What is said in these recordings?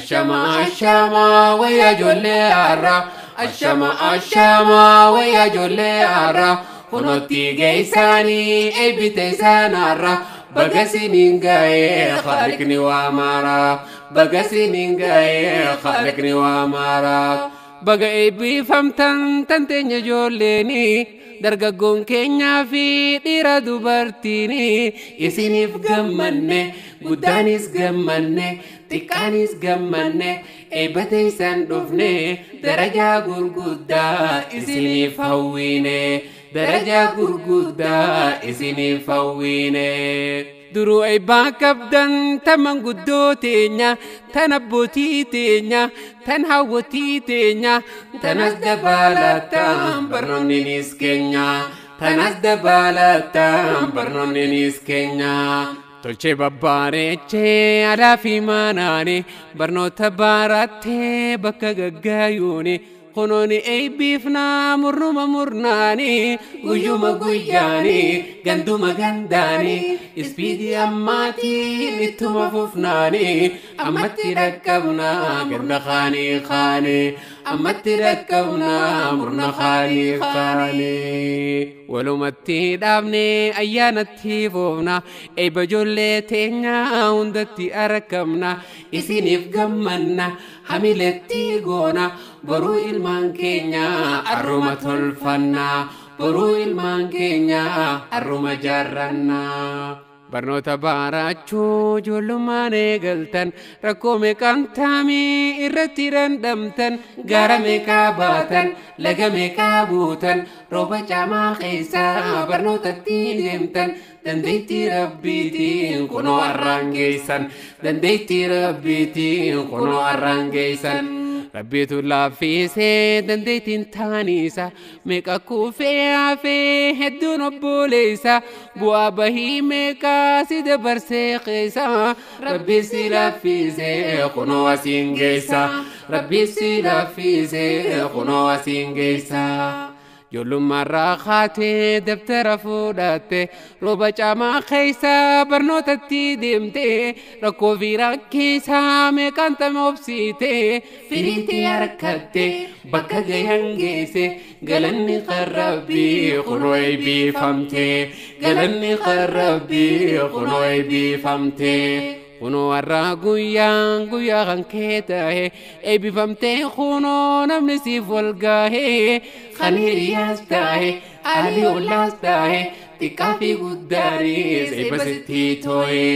Ashama ashama wayya ijoollee har'a. Ashama ashama wayya ijoollee har'a. Kunotti geessanii eebbite isaan har'a. Baga siniin ga'ee khaliqni waa mara. Baga siniin ga'ee khaliqni waa mara. Baga eebbifamtan tan teenya ijoolleeni. Dargaggoon keenyaa fi dhiira dubartiini. Isiniif gammanne guddaanis gammanne xiqqaanis gammanne eebba teessan dhufne darajaa gurguddaa isiniif hawwine. Darajaa gurguddaa isiniif hawwine. Duruu eebbaa qabdan tan manguddoo teenya tan abbootii teenya tan hawwatii teenya tanas dabalataan barnoonninis keenya tanas dabalataan barnoonninis keenya. Tolchee babbareechee aadaa fi manaani barnoota barattee bakka gaggaayuuni. Kunooni eebbifnaa murnuma murnaani guyyuma guyyaani ganduma gandaani ispiidii ammaatiin ittuma fufnaani ammatti dhaqqabnaa ganda kaanii kaane ammatti dhaqqabnaa murna kaanii kaane. Walumatti dhaabne ayyaanatti foofna eebba ijoollee teenyaa hundatti argamna isiniif gammanna hamiletti goona boruu ilmaan keenya arruma tolfanna boruu ilmaan keenya arruma jaarranna. Barnoota barachuu ijoollummaan eegaltan rakkoo meeqaan taamii irratti dhandhamtan gaara meeqaa baatan laga meeqaa buutan rooba caamaa keessaa barnootatti deemtan dandeettii rabbiitiin kunoo har'aan geessan dandeettii rabbiitiin kunoo har'aan geessan. Rabbiitu laaffisee dandeettiin taanisa meeqa kuufee hafee hedduun obboleessa bu'aa bahii meeqa si dabarsee keessa Rabbi si laaffisee kunoo asiin geessa Rabbi si laaffisee kunoo asiin geessa. Ijoollummaarraa kaatee dabtara fuudhatte rooba caamaa keessa barnootatti deemte rakkoo fi rakkisaa meeqaan tame obsiite firiitti harkatte bakka gahan geesse galanni qarrabbii kunoo eebbifamte galanni qarrabbii kunoo eebbifamte. Kunoo har'a guyyaan guyyaa kan kee ta'e eebbifamtee kunoo namni siif wal gahe kan hiriyaas ta'e haalli ollaas ta'e xiqqaa fi guddaanis eebba sitti too'e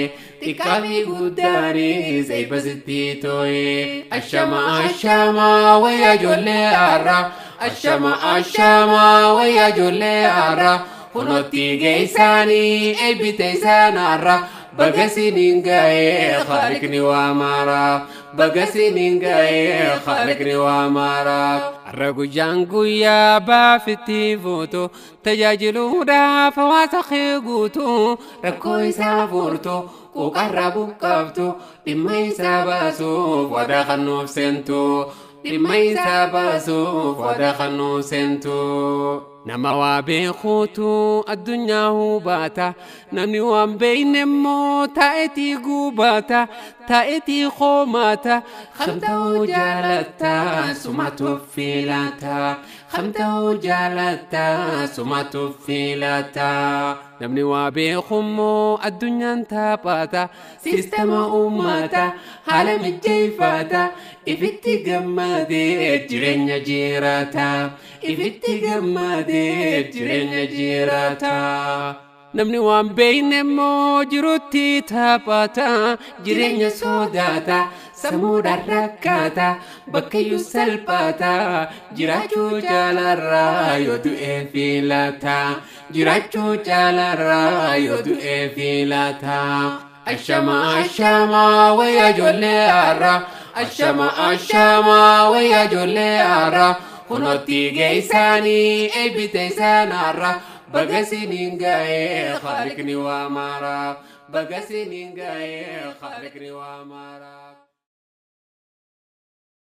xiqqaa fi guddaanis eebba sitti too'e. Ashama ashama wayya ijoollee har'a ashama ashama wayya ijoollee har'a kunotti geessanii eebbite isaan har'a. Baga siniin ga'ee khaliqni waa mara baga siniin ga'ee khaliqni waa mara. Har'a guyyaan guyyaa baafitti fuutu tajaajiluudhaaf hawaasa kee guutu rakkoo isaa furtu quuqarraa buqqaaftu dhimma isaa baasuuf wadaa kan nuuf seentu dhimma isaa baasuuf wadaa kan nuuf seentu. Nama waa beekuutu addunyaa hubaata namni waan beekne immoo taa'eetii gubaata taa'eetii hoomaata. Kam ta'uu jaalatta sumatu filata kam ta'uu jaalatta sumatu filata. Namni waa beeku immoo addunyaan taphaata siistama uummata haala mijeeffata ifitti gammadee jireenya jiraata ifitti gammadee jireenya jiraata. Namni waan beekne immoo jirutti taphata jireenya sodaata sammuudhaan rakkata bakkayyuu salphata jiraachuu jaalarraa yoo du'ee filata jiraachuu jaalarraa yoo du'ee filata. Ashama ashama wayya ijoollee har'a ashama ashama wayya ijoollee har'a kunotti geessanii eebbite isaan har'a. Baga siniin ga'ee khaliqni waa mara baga siniin ga'ee khaliqni waa mara.